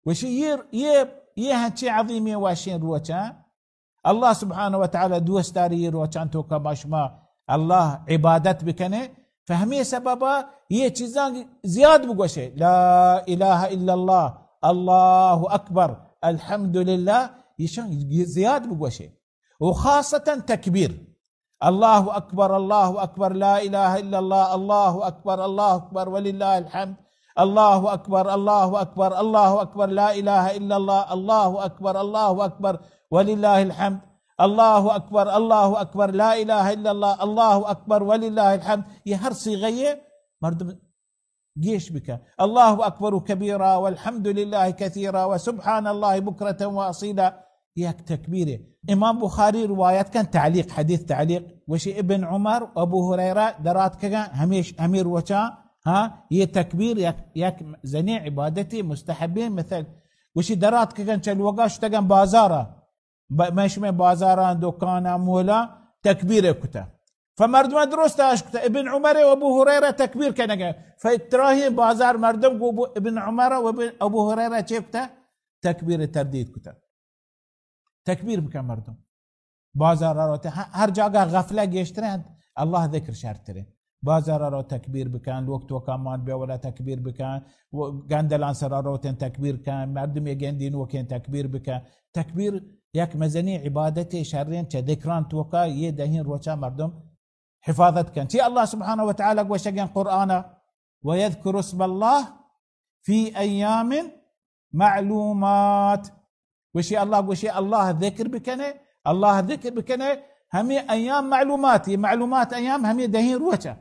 گوشی، یہ، یہ، یہ ہنچیں عظیمیں وشیں روچاں، اللہ سبحانہ و تعالی دوست داری یہ روچاں توکا ما شما اللہ عبادت بکنے۔ فہمی سببا یہ چیزاں زیاد بگوشے، لا الہ الا اللہ، اللہ اکبر، الحمدللہ، یہ شان زیاد بگوشے۔ و خاصتاً تکبیر، اللہ اکبر، اللہ اکبر، لا الہ الا اللہ، اللہ اکبر، اللہ اکبر، وللہ الحمد، اللہ اکبر، اللہ اکبر، اللہ اکبر، لا الہ الا اللہ، اللہ اکبر، اللہ اکبر، وللہ الحمد، اللہ اکبر، اللہ اکبر، لا الہ الا اللہ، اللہ اکبر، وللہ الحمد۔ یہ ہر صیغہ یہ مردم گیش بکن۔ اللہ اکبر کبیرا والحمد للہ کثیرا وسبحان اللہ بکرة واصیلا۔ یک تکبیرے۔ امام بخاری روایت کن تعلیق، حدیث تعلیق، گوشی ابن عمر و ابو ہریرہ دراتکگن ہمیش، ہمے روچاں، ہاں، یہ تکبیر یک، یک زنی عبادتی مستحبیں مثل۔ گوشی دراتکگن چہ لوگا شتگن بازارا۔ ب-، مئے شمئے بازاراں، دکاناں، مولاں تکبیر کتہ۔ فمردماں درست اش کتہ، ابن عمر و ابو ہریرہ تکبیر کنگا۔ فاتراہیں بازار مردم گو ابو-، ابن عمر و ابن، ابو ہریرہ چے کتہ؟ تکبیر تردید کتہ۔ تکبیر بکن مردم۔ بازار روت، ہ-، ہر جاگہ غفلہ گیشتر انت، اللہ ذکر شرتر انت۔ بازار رو تکبیر بکن، لوگ توکا مان بیا ولا تکبیر بکن، و گندلان سرا روتن تکبیر کن، مردم یہ گندی نوکیں تکبیر بکن۔ تکبیر یک مزنی عبادت شرین چہ ذکران توکا یہ دہیں روچا مردم حفاظت کن۔ چی اللہ سبحانہ و تعالی گوشگن قرآن، ویذکر اسم اللہ فی ایام معلومات۔ گوشی اللہ، گوشی اللہ ذکر بکنے، اللہ ذکر بکنے، ہمیں ایام معلومات، یہ معلومات ایام ہمیں دہیں روچا۔